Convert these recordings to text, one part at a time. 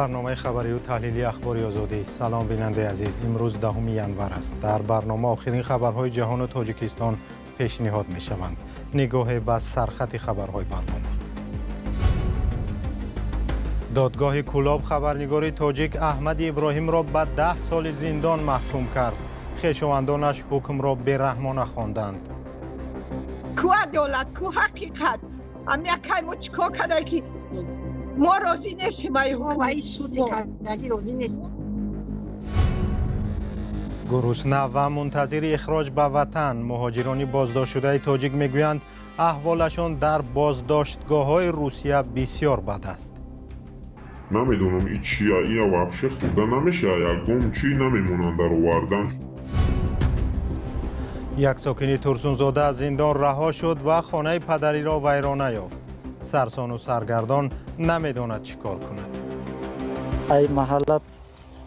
Барномаи хабарию таҳлили Ахбори Озодӣ. Салом, бинандаи азиз. Имрӯз 10 январ аст. Дар барнома охирин хабарҳои ҷаҳону Тоҷикистон пешниҳод мешаванд. Нигоҳе ба сархати хабарҳои барнома. Додгоҳи Кӯлоб хабарнигори тоҷик Аҳмади Иброҳимро ба 10 соли зиндон маҳкум кард. Хешовандонаш ҳукмро бераҳмона хонданд. Ку адолат, ку ҳақиқат? Ам якай мо чикор карда ки мо розӣ нестем? Ай суди кардагӣ розӣ нестем. Гурусна ва мунтазири ихроҷ ба ватан, муҳоҷирони боздоштшудаи тоҷик мегӯянд, аҳволашон дар боздоштгоҳҳои Русия бисёр бад аст. Намедонам и чия, ия вообще хӯрда намеша, ягон чӣ намемонанд дар овардан. Як сокини Турсунзода аз зиндон раҳо шуд ва хонаи падариро вайрона ёфт. Сарсону саргардон намедонад чӣ кор кунад. Ай маҳалла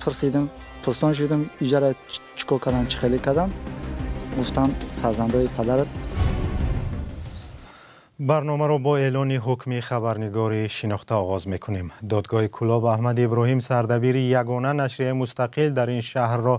пурсидим, пурсон шудим, иҷара чӣ кор кардам, чӣ хеле кардам. Гуфтам, фарзандои падарат. Барномаро бо эълони ҳукми хабарнигори шинохта оғоз мекунем. Додгоҳи Кӯлоб Аҳмади Иброҳим, сардабири ягона нашрияи мустақил дар ин шаҳрро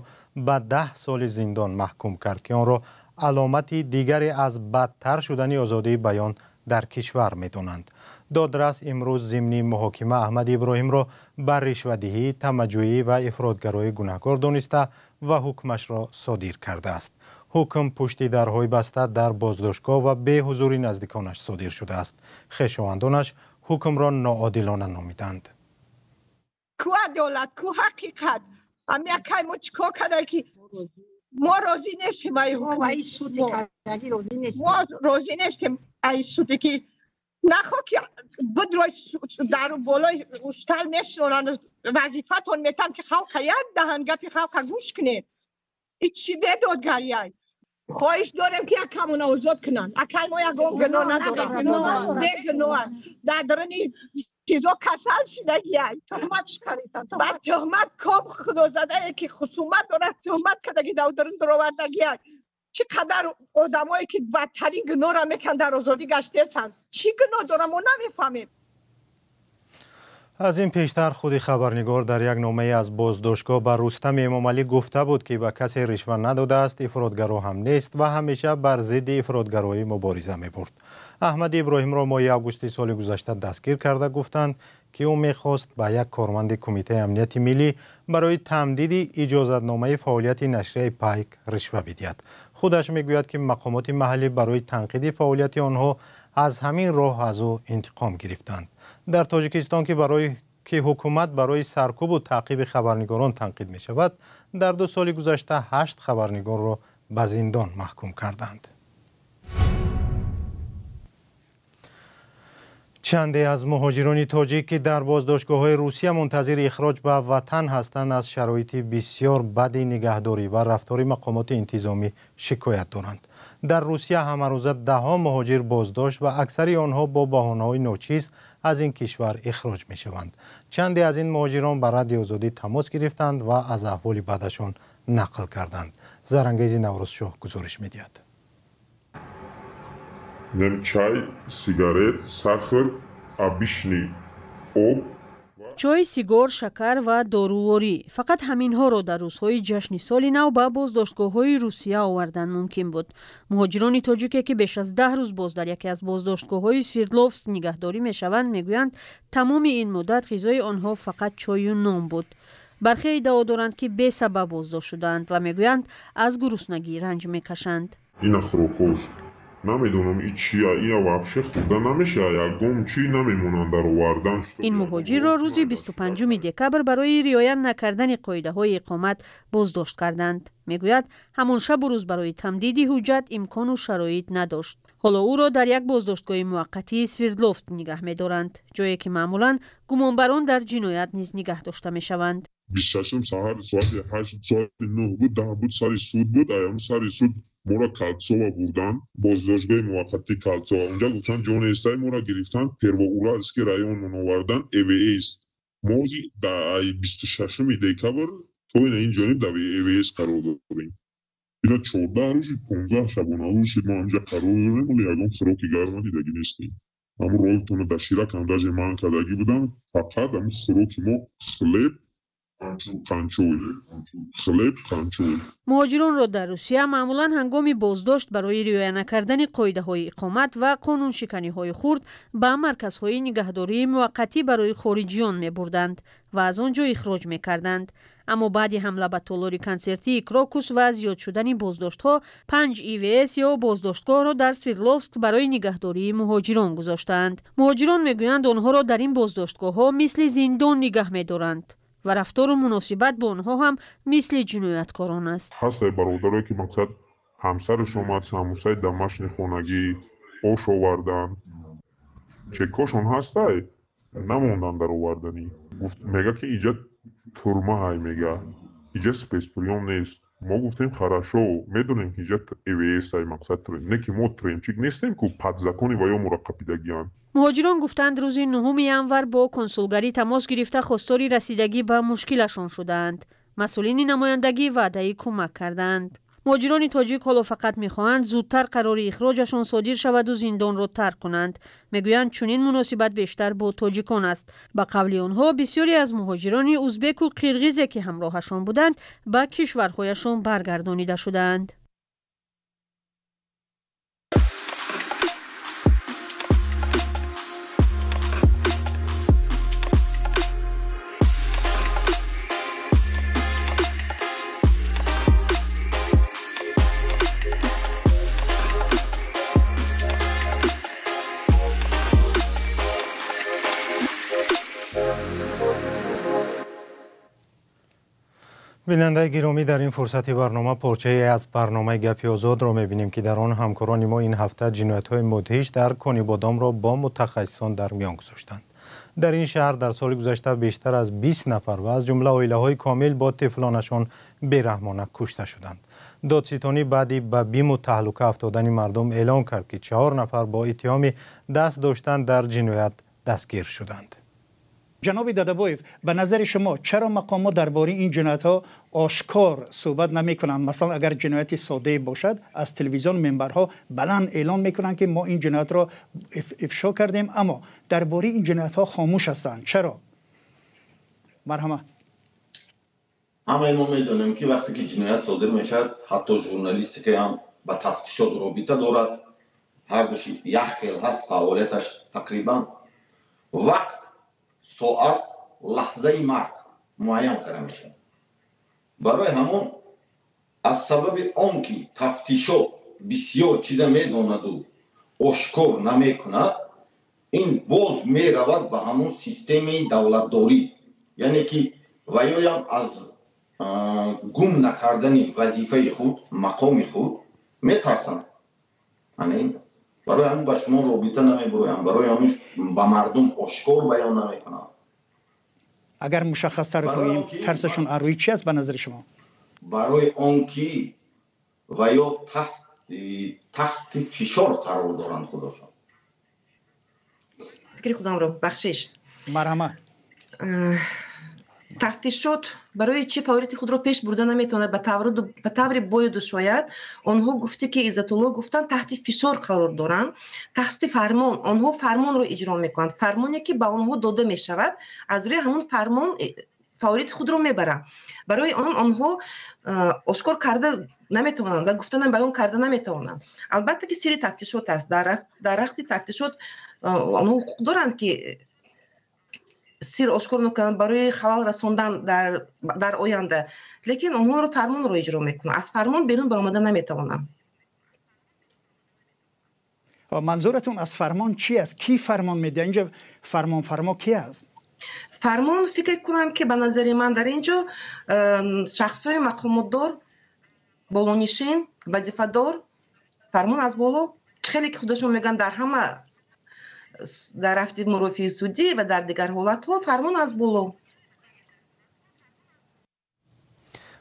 ба 10 соли зиндон маҳкум кард, ки онро аломати дигаре аз бадтар шудани озодии баён дар кишвар медонанд. Додрас имрӯз зимни муҳокима Аҳмади Иброҳимро ба ришвадиҳӣ, тамаҷӯӣ ва ифротгароӣ гунаҳкор дониста ва ҳукмашро содир кардааст. Ҳукм пушти дарҳои баста дар боздоштгоҳ ва беҳузури наздиконаш содир шудааст. Хешовандонаш ҳукмро ноодилона номиданд. Ку адолат, ку ҳақиқат? Ам якай мо чӣ кор карда ки мо розӣ нестем? Ай суди кардагӣ розӣ нестем. Мо розӣ нестем ай суде ки нахо ки бидрой дару болои устал мешинонанд, вазифатон метам ки халқа як даҳан гапи халқа гӯш кунед. И чӣ бедодгарияй? Хоҳиш дорем, ки якамона озод кунанд. Акай мо ягон гуноҳ надорем, бегуноҳ. Дар даруни чизо касал шидагияй. Ба туҳмат ком худозадае ки хусумат дорад, туҳмат кардаги дар дарун дуровардагияй. Чӣ қадар одамое ки бадтарин гуноҳро мекунанд, дар озодӣ гаштесанд. Чӣ гуноҳ дорам, мо намефаҳмем. Аз ин пештар худи хабарнигор дар як номае аз боздоштгоҳ ба Рустами Эмомалӣ гуфта буд, ки ба касе ришва надодааст, ифротгаро ҳам нест ва ҳамеша бар зидди ифротгароӣ мубориза мебурд. Аҳмади Иброҳимро моҳи августи соли гузашта дастгир карда, гуфтанд, ки ӯ мехост ба як корманди Кумитаи амнияти миллӣ барои тамдиди иҷозатномаи фаъолияти нашрияи Пайк ришва бидиҳад. Худаш мегӯяд, ки мақомоти маҳаллӣ барои танқиди фаъолияти онҳо аз ҳамин роҳ аз ӯ интиқом гирифтанд. Дар Тоҷикистон, ки барои ки ҳукумат барои саркӯбу таъқиби хабарнигорон танқид мешавад, дар 2 соли гузашта ҳашт хабарнигорро ба зиндон маҳкум карданд. Чанде аз муҳоҷирони тоҷик, ки дар боздоштгоҳҳои Русия мунтазири ихроҷ ба ватан ҳастанд, аз шароити бисёр бади нигаҳдорӣ ва рафтори мақомоти интизомӣ шикоят доранд. Дар Русия ҳамарӯза даҳҳо муҳоҷир боздошт ва аксари онҳо бо баҳонаҳои ночиз аз ин кишвар ихроҷ мешаванд. Чанде аз ин муҳоҷирон ба Радиои Озодӣ тамос гирифтанд ва аз аҳволи бадашон нақл карданд. Зарангези Наврӯзшоҳ гузориш медиҳад. Чай, сигарет, сахар, обычный об. Чой, сигор, шакар ва доруворӣ, фақат ҳаминҳоро дар рӯзҳои ҷашни соли нав ба боздоштгоҳҳои Русия овардан мумкин буд. Муҳоҷирони тоҷике, ки беш аз 10 рӯз боз дар яке аз боздоштгоҳҳои Свердловск нигаҳдорӣ мешаванд, мегӯянд, тамоми ин муддат ғизои онҳо фақат чою нон буд. Бархе иддао доранд, ки бесабаб боздошт шудаанд ва мегӯянд, аз гуруснагӣ ранҷ мекашанд. Ина хӯрокҳош, намедонам и чия, ия вообще хӯрда намеша, ягон чӣ намемонанд дар овардан. Ин муҳоҷирро рӯзи 25 декабр барои риоя накардани қоидаҳои иқомат боздошт карданд. Мегӯяд, ҳамон шабу рӯз барои тамдиди ҳуҷҷат имкону шароит надошт. Ҳоло ӯро дар як боздоштгоҳи муваққатии Свердловск нигаҳ медоранд, ҷое ки маъмулан гумонбарон дар ҷиноят низ нигаҳ дошта мешаванд. 26 саҳар соати 8, соати 9 буд, 10 буд, сари суд буд. Аям сари суд моро Кольцова бурдан, боздоштгоҳи муваққатии Кольцова. Унҷа гуфтан, ҷо нестай, моро гирифтан Первоуральский районмон овардан, ЭВС. Мо 26 декабр то ина ин ҷониб дар ЭВС қарор дорем. Ина 14 рӯзи 15 шабонарӯз шуд, мо ҳамҷа қарор дорем, вале ягон хӯроки гарма дидагӣ нестем. Ҳамун ролтону доширакам даже ман кардагӣ будам. Фақат ҳамун хӯроки мо хлеб, қанчой, хлеб, қанчой. Муҳоҷиронро дар Русия маъмулан ҳангоми боздошт барои риоя накардани қоидаҳои иқомат ва қонуншиканиҳои хурд ба марказҳои нигаҳдории муваққатӣ барои хориҷиён мебурданд ва аз он ҷо ихроҷ мекарданд. Аммо баъди ҳамла ба толори консертии Крокус ва зиёд шудани боздоштҳо, 5 ИВС ё боздоштгоҳро дар Свердловск барои нигаҳдории муҳоҷирон гузоштаанд. Муҳоҷирон мегӯянд, онҳоро дар ин боздоштгоҳҳо мисли зиндон нигаҳ медоранд ва рафтору муносибат бо онҳо ҳам мисли ҷинояткорон аст. Ҳастае бародарое, ки мақсад ҳамсараш омад, самусаи домашний хонагӣ ош овардан, чекошон ҳастай, намондан дар оварданӣ. Гуфт, мега ки иҷа турма ҳай, мега иҷа спецприём нест. Мо гуфтем хорошо, медонем ки иҷа ЭВС ай, мақсад не ки мо тюремщик нестем, ку под закони ва ё моро қапидагианд. Муҳоҷирон гуфтанд, рӯзи 9 январ бо консулгарӣ тамос гирифта хостори расидагӣ ба мушкилашон шудаанд. Масъулини намояндагӣ ваъдаи кӯмак кардаанд. Муҳоҷирони тоҷик ҳоло фақат мехоҳанд зудтар қарори ихроҷашон содир шаваду зиндонро тарк кунанд. Мегӯянд, чунин муносибат бештар бо тоҷикон аст. Ба қавли онҳо, бисёре аз муҳоҷирони узбеку қирғизе, ки ҳамроҳашон буданд, ба кишварҳояшон баргардонида шудаанд. Бинандаи гиромӣ, дар ин фурсати барнома порчае аз барномаи Гапи Озодро мебинем, ки дар он ҳамкорони мо ин ҳафта ҷиноятҳои мудҳиш дар Конибодомро бо мутахассисон дар миён гузоштанд. Дар ин шаҳр дар соли гузашта бештар аз 20 нафар ва аз ҷумла оилаҳои комил бо тифлонашон бераҳмона кушта шуданд. Додситонӣ баъди ба биму таҳлука афтодани мардум эълон кард, ки 4 нафар бо иттиҳоми даст доштан дар ҷиноят дастгир шуданд. Ҷаноби Дадабоев, ба назари шумо чаро мақомот дар бораи ин ҷиноятҳо ошкор суҳбат намекунанд? Масалан, агар ҷинояти соддае бошад, аз телевизион минбарҳо баланд эълон мекунанд, ки мо ин ҷиноятро ифшо кардем, аммо дар бораи ин ҷиноятҳо хомӯш ҳастанд. Чаро? Марҳама. Ҳамаи мо медонем, ки вақте ки ҷиноят содир мешавад, ҳатто журналистикаам ба тафтишот робита дорад, ҳардуш як хел ҳаст фаъолияташ тақрибан. Вақт, соат, лаҳзаи марг муайян карда мешавад. Барои ҳамон аз сабаби он ки тафтишот бисёр чиза медонаду ошкор намекунад, ин боз меравад ба ҳамон системаи давлатдорӣ, яъне ки ваёям аз гум накардани вазифаи худ, мақоми худ метарсанд. Барои ҳамин ба шумо робита намебуроям, барои ҳамин ба мардум ошкор баён намекунам. Агар мушаххастар гӯем, тарсашон аз рӯи чи аст ба назари шумо? Барои он ки ва ё таҳти фишор қарор доранд худошон. Фикри худамро бахшиш. Марҳама. Тафтишот барои чӣ фаъолияти худро пеш бурда наметавонад ба таври бояду шояд? Онҳо гуфте ки Иззатулло гуфтанд, таҳти фишор қарор доранд, таҳти фармон. Онҳо фармонро иҷро мекунанд, фармоне ки ба онҳо дода мешавад, аз рӯи ҳамон фармон фаъолияти худро мебаранд. Барои он онҳо ошкор карда наметавонанд ва гуфтанам баён карда наметавонанд. Албатта ки сирри тафтишот аст. Дар рафти тафтишот онҳо ҳуқуқ доранд, ки сир ошкор накунанд барои халал расондан дар оянда, лекин онҳоро фармонро иҷро мекунанд, аз фармон берун баромада наметавонанд. Манзуратон аз фармон чи аст? Кӣ фармон медиҳад? Инҷа фармонфармо ки аст? Фармон, фикр кунам, ки ба назари ман дар ин ҷо шахсҳои мақомотдор, болонишин, вазифадор, фармон аз боло. Чӣ хеле ки худашон мегӯянд, дар ҳама дар рафти мурофиаи судӣ ва дар дигар ҳолатҳо фармон аз боло.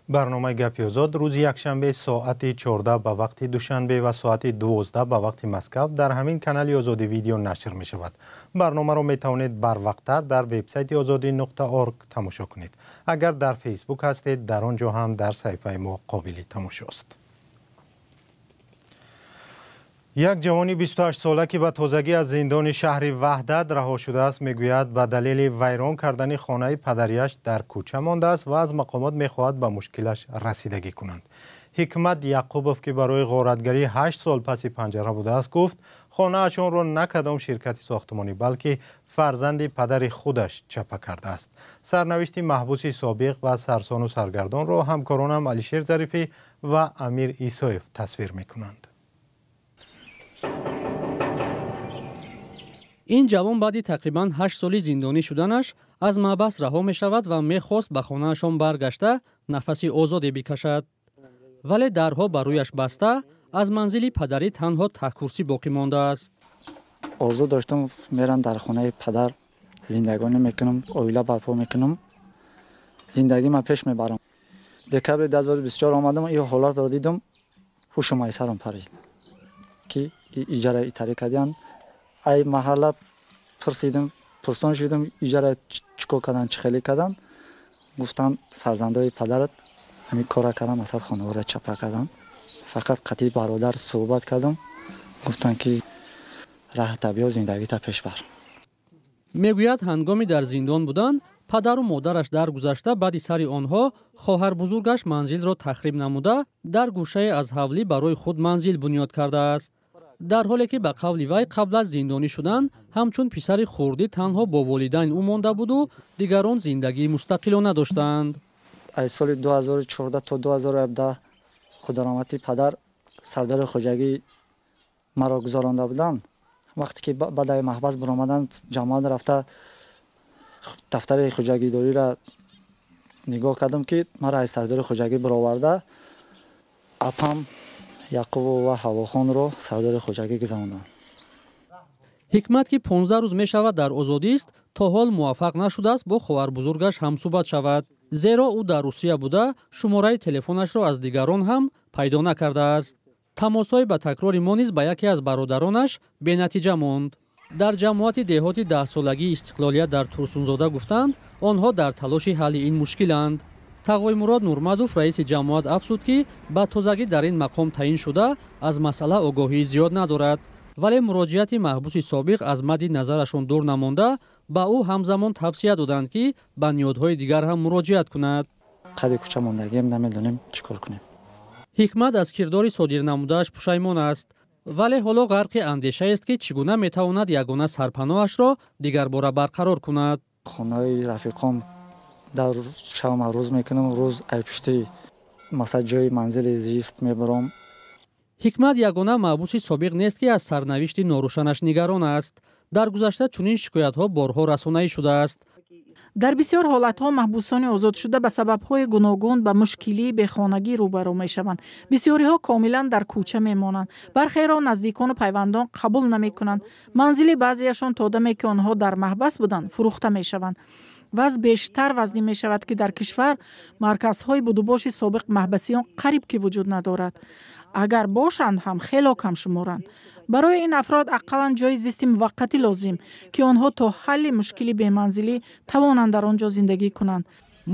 Барномаи Гапи Озод рӯзи якшанбе соати 14 ба вақти Душанбе ва соати 12 ба вақти Москав дар ҳамин канали Озодӣ видео нашр мешавад. Барномаро метавонед барвақттар дар вебсайти озодӣ.орг тамошо кунед. Агар дар Фейсбук ҳастед, дар он ҷо ҳам дар саҳифаи мо қобили тамошост. Як ҷавони 28-сола, ки ба тозагӣ аз зиндони шаҳри Ваҳдат раҳо шудааст, мегӯяд, ба далели вайрон кардани хонаи падарияш дар кӯча мондааст ва аз мақомот мехоҳад ба мушкилаш расидагӣ кунанд. Ҳикмат Яқубов, ки барои ғоратгарӣ 8 сол паси панҷара будааст, гуфт, хонаашонро на кадом ширкати сохтмонӣ, балки фарзанди падари худаш чапа кардааст. Сарнавишти маҳбуси собиқ ва сарсону саргардонро ҳамкоронам Алишер Зарифӣ ва Амир Исоев тасвир мекунанд. Ин ҷавон баъди тақрибан 8 соли зиндонӣ шуданаш аз маҳбас раҳо мешавад ва мехост ба хонаашон баргашта нафаси озоде бикашад. Вале дарҳо ба рӯяш баста, аз манзили падарӣ танҳо таҳкурсӣ боқӣ мондааст. Орзу доштам, мерам дар хонаи падар зиндагонӣ мекунам, оила барпо мекунам, зиндагима пеш мебарам. Декабри 2024 омадам, ин ҳолатро дидам, ҳушум аз сарам парид, ки иҷара итарӣ кардиянд. Ай маҳалла пурсидам, пурсон шудам, иҷара чӣ кор кардан, чӣ хеле кардан. Гуфтанд, фарзандои падарат ҳамин кора кардам, асад хонаҳоро чапа кардам. Фақат қатъи бародар суҳбат кардам, гуфтанд, ки раҳта биё, зиндагита пеш бар. Мегӯяд, ҳангоми дар зиндон будан падару модараш даргузашта, баъди сари онҳо хоҳарбузургаш манзилро тахриб намуда, дар гӯшае аз ҳавлӣ барои худ манзил бунёд кардааст. Дар ҳоле ки ба қавли вай қабл аз зиндонӣ шудан ҳамчун писари хурдӣ танҳо бо волидайн ӯ монда буду дигарон зиндагии мустақилона доштанд. Аз соли 2014 то 2017 худораҳмати падар сардори хоҷагӣ маро гузаронда буданд. Вақте ки баъд аз маҳбас баромадан, ҷамоат рафта дафтари хоҷагидориро нигоҳ кардам, ки маро аз сардори хоҷагӣ бароварда, апам Яқубов ва Ҳавохонро сардори хоҷагӣ гузаронданд. Ҳикмат, ки 15 рӯз мешавад дар озодист, то ҳол муваффақ нашудааст бо хоҳарбузургаш ҳамсӯҳбат шавад, зеро ӯ дар Русия буда, шумораи телефонашро аз дигарон ҳам пайдо накардааст. Тамосҳои ба такрори мо низ ба яке аз бародаронаш бенатиҷа монд. Дар ҷамоати деҳоти 10-солагии Истиқлолият дар Турсунзода гуфтанд, онҳо дар талоши ҳалли ин мушкиланд. Тағоймурод Нурмадов, раиси ҷамоат, афзуд, ки ба тозагӣ дар ин мақом таъин шуда, аз масъала огоҳии зиёд надорад, вале муроҷиати маҳбуси собиқ аз мадди назарашон дур намонда, ба ӯ ҳамзамон тавсия доданд, ки ба ниҳодҳои дигар ҳам муроҷиат кунад. Қади кӯча мондагием, намедонем чӣ кор кунем. Ҳикмат аз кирдори содир намудааш пушаймон аст, вале ҳоло ғарқи андешаест, ки чӣ гуна метавонад ягона сарпаноҳашро дигарбора барқарор кунад. Хонаҳои рафиқом дар шавма рӯз мекунам, рӯз айпушти масалан ҷои манзили зист мебарам. Ҳикмат ягона маҳбуси собиқ нест, ки аз сарнавишти норӯшанаш нигарон аст. Дар гузашта чунин шикоятҳо борҳо расонаӣ шудааст. Дар бисёр ҳолатҳо маҳбусони озодшуда ба сабабҳои гуногун ба мушкилии бехонагӣ рӯбарӯ мешаванд. Бисёриҳо комилан дар кӯча мемонанд, бархеро наздикону пайвандон қабул намекунанд. Манзили баъзеяшон то даме ки онҳо дар маҳбас буданд, фурӯхта мешаванд. Вазъ бештар вазнин мешавад, ки дар кишвар марказҳои будубоши собиқ маҳбасиён қариб ки вуҷуд надорад. Агар бошанд ҳам, хело камшуморанд. Барои ин афрод ақаллан ҷои зисти муваққатӣ лозим, ки онҳо то ҳалли мушкили беманзилӣ тавонанд дар он ҷо зиндагӣ кунанд.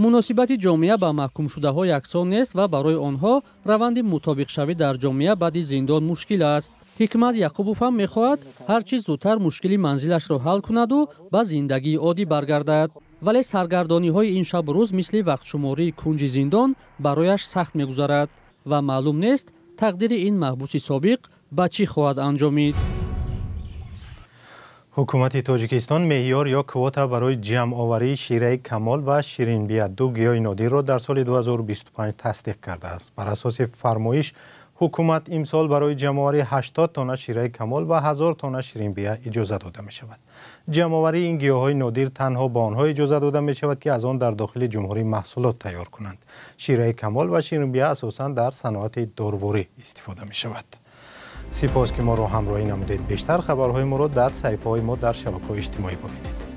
Муносибати ҷомеа ба маҳкумшудаҳо яксон нест ва барои онҳо раванди мутобиқшавӣ дар ҷомеа баъди зиндон мушкил аст. Ҳикмат Яқубов ҳам мехоҳад ҳар чиз зудтар мушкили манзилашро ҳал кунаду ба зиндагии оддӣ баргардад, вале саргардониҳои ин шабу рӯз мисли вақтшумории кунҷи зиндон барояш сахт мегузарад ва маълум нест, тақдири ин маҳбуси собиқ ба чӣ хоҳад анҷомид. Ҳукумати Тоҷикистон меъёр ё квота барои ҷамъоварии шираи камол ва ширинбия, ду гиёҳи нодирро, дар соли 2025 тасдиқ кардааст. Бар асоси фармоиш, ҳукумат имсол барои ҷамъоварии 80 тонна шираи камол ва 1000 тонна ширинбия иҷоза дода мешавад. Ҷамъоварии ин гиёҳҳои нодир танҳо ба онҳо иҷоза дода мешавад, ки аз он дар дохили ҷумҳурӣ маҳсулот тайёр кунанд. Шираи камол ва ширинбия асосан дар саноати дорворӣ истифода мешавад. Сипос, ки моро ҳамроҳӣ намудед. Бештар хабарҳои моро дар саҳифаҳои мо дар шабакаҳои иҷтимоӣ бибинед.